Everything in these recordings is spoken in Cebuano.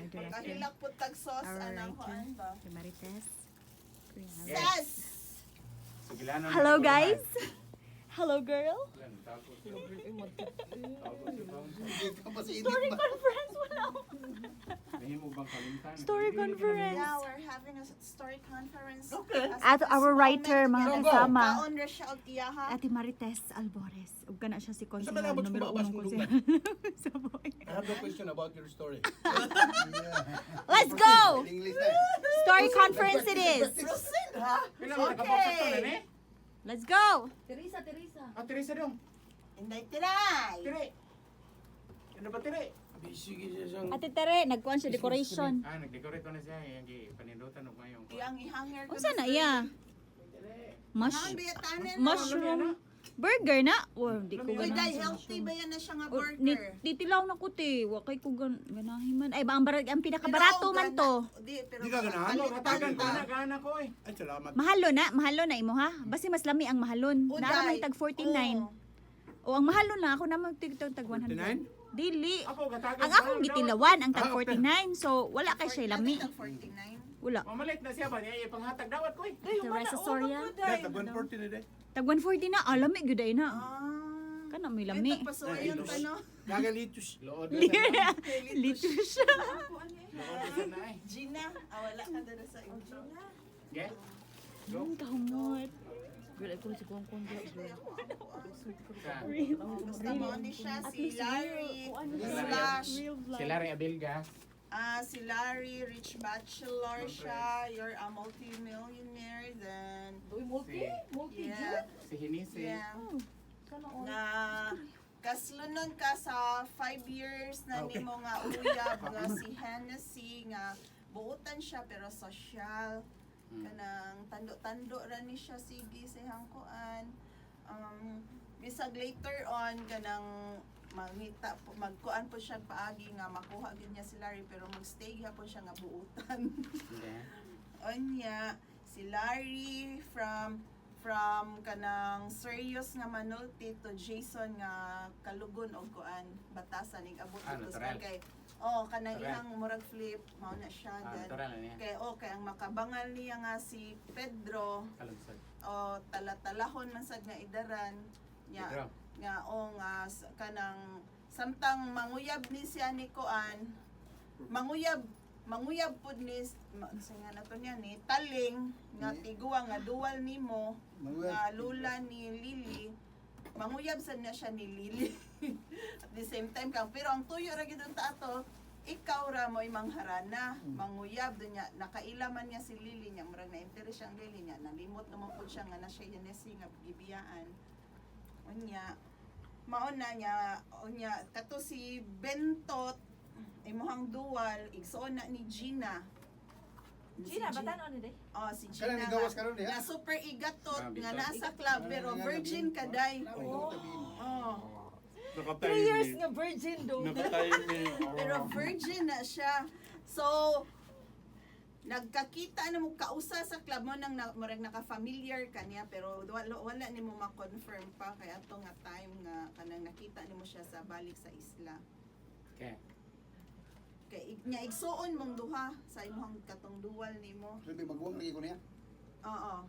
Our director. Kahilak po tag sauce Our anang writer. kuan ba? Si Marites. Sas! Sugilanon. Hello, guys. Hello, girl. Story conference. Wala ako. Nahimo bang kalimtan? Story conference. Yeah, we're having a story conference. Okay. As At this our writer, moment, mga yeah, kasama. Kaon ra siya og iyaha. Ate Marites Albores. Ug kana siya si Sa konsehal malabot numero kumabas uno kung konsehal. Sa boy. I have no question about your story. Let's go! English na. Story conference it is. Proceed ha. Pila man ka to na ni? Let's go! Teresa, Teresa. Ah, Teresa dong. Inday tiray. Tire. Ano ba tire? Ate Tere, nagkuan siya decoration. Ah, nagdecorate ko na siya yang gi panindutan og mayong. Iyang ihanger ko. Unsa na iya? Ang biyatanan. Mushroom burger na? Wow, di ko Uy, ganahan day sa healthy mushroom. ba yan na siya nga Oh, ni, burger? titilaw na ko te. Wa kay ko ganahi man. Ay, ba ang, ang pinakabarato Pero, man to. Di, pero Di ka ganahan? Ano, hatagan ko ta. na gana ko eh. Ay, salamat. Mahalo na, mahalo na imo ha. Basi mas lami ang mahalon. Uday. Naa may tag 49. Oo. O ang mahalon na ako naman tig tag 100. 49? Dili. Ako gatagan. Ang akong gitilawan ang tag Ah, okay. 49. So wala kay siya lami. Tag 49. Wala. Mamalit na siya ba niya ipanghatag dawat ko eh. Teresa Soria. Dahil, tag 140 na day. Tag 140 na, ah, lami gyud ay na. Ah. Kana may lami. Ay, tagpasuwayon pa no. Gagalitos. Lood na Litos. Lood na na eh. Gina, ah, wala ka dala sa intro. Okay? Kamot. Girl, ay ko si Kong Kong. Sa Basta mo ni siya si Larry slash si Larry Abilga. ah, si Larry rich bachelor siya, you're a multi-millionaire then Uy, multi? Multi, yeah, Si Hinisi. yeah. Na kaslunon ka sa 5 years na nimo nga uyab nga si Hennessy nga buutan siya pero social kanang tando-tando ra ni siya sige sa iyang kuan, bisag later on kanang mangita po, magkuan po siya paagi nga makuha gid niya si Larry pero magstay gyapon siya nga buutan. Okay. Unya, si Larry from kanang serious nga manulti to Jason nga kalugon og kuan batasan ig abot Ah, dito sa natural. kay oh kanang Natural. iyang murag flip mao na siya Ah, then natural na niya. kay oh kay ang makabangal niya nga si Pedro Kalugsad. o tala-talahon man sad nga idaran nya Pedro. nga o nga kanang samtang manguyab ni siya ni kuan manguyab manguyab pud ni sa nga nato niya ni Taling nga tiguang nga duwal nimo Manguyab. nga lula ni Lily, manguyab sad na siya ni Lily at the same time kang pero ang tuyo ra gid unta ato ikaw ra mo'y mangharana manguyab dun niya nakaila man niya si Lily niya murag na interest siyang Lily niya nalimot naman pud siya nga na siya Hennessy nga gibiyaan. Unya mauna niya unya kato si Bentot imuhang duwal igsuon na ni Gina. Gina, Si bata noon eh. Oh, si Gina Kailan nga, gawas karon diha? nga super igatot Ah, nga Bentot. nasa club pero virgin ka day. Oh, 3 years nga virgin do. pero virgin na siya. So nagkakita na mo kausa sa club mo nang na, murag naka-familiar ka niya pero wala, wala nimo ma-confirm pa kay ato nga time nga kanang nakita nimo siya sa balik sa isla. Okay. Kay nya igsuon mong duha sa imong katong duwal nimo. Sabi, maguwang lagi ko niya. Oo.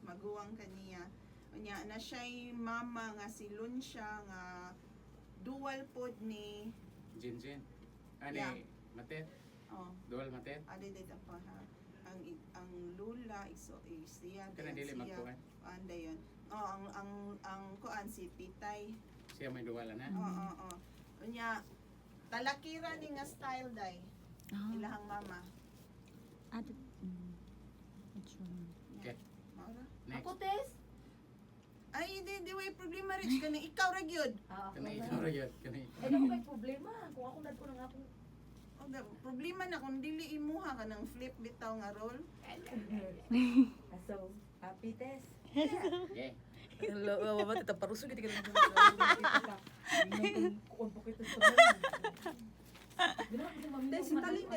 Maguwang kaniya. Unya na siya'y mama nga si Luncia nga dual pod ni Jin Jin. Ani Matet. Oh, Dual Matet. adi dito pa ha. Ang lula iso siya Kana dayon dili siya. magkuan. Anda yun. Oh, ang kuan si Titay. Siya may dual na. Oo, oo, oo. Unya talakira ni nga style day. Ah, Ilahang mama. ate, what's wrong? Okay. Maura? Next. Ako, Tess. Ay, di di way problema rich kani ikaw ra gyud. Ah, ako Kanay ba? ikaw ra gyud. Kanay. Ay, ako kay problema. Kung ako nadko na nga akong Oh, problema na kung dili imuha ka ng flip bitaw nga role. Ah, so, happy, Tess. Okay. Hello, mama, tita, paruso, kita ka lang. Kuon po kita sa. Dahil si Taling na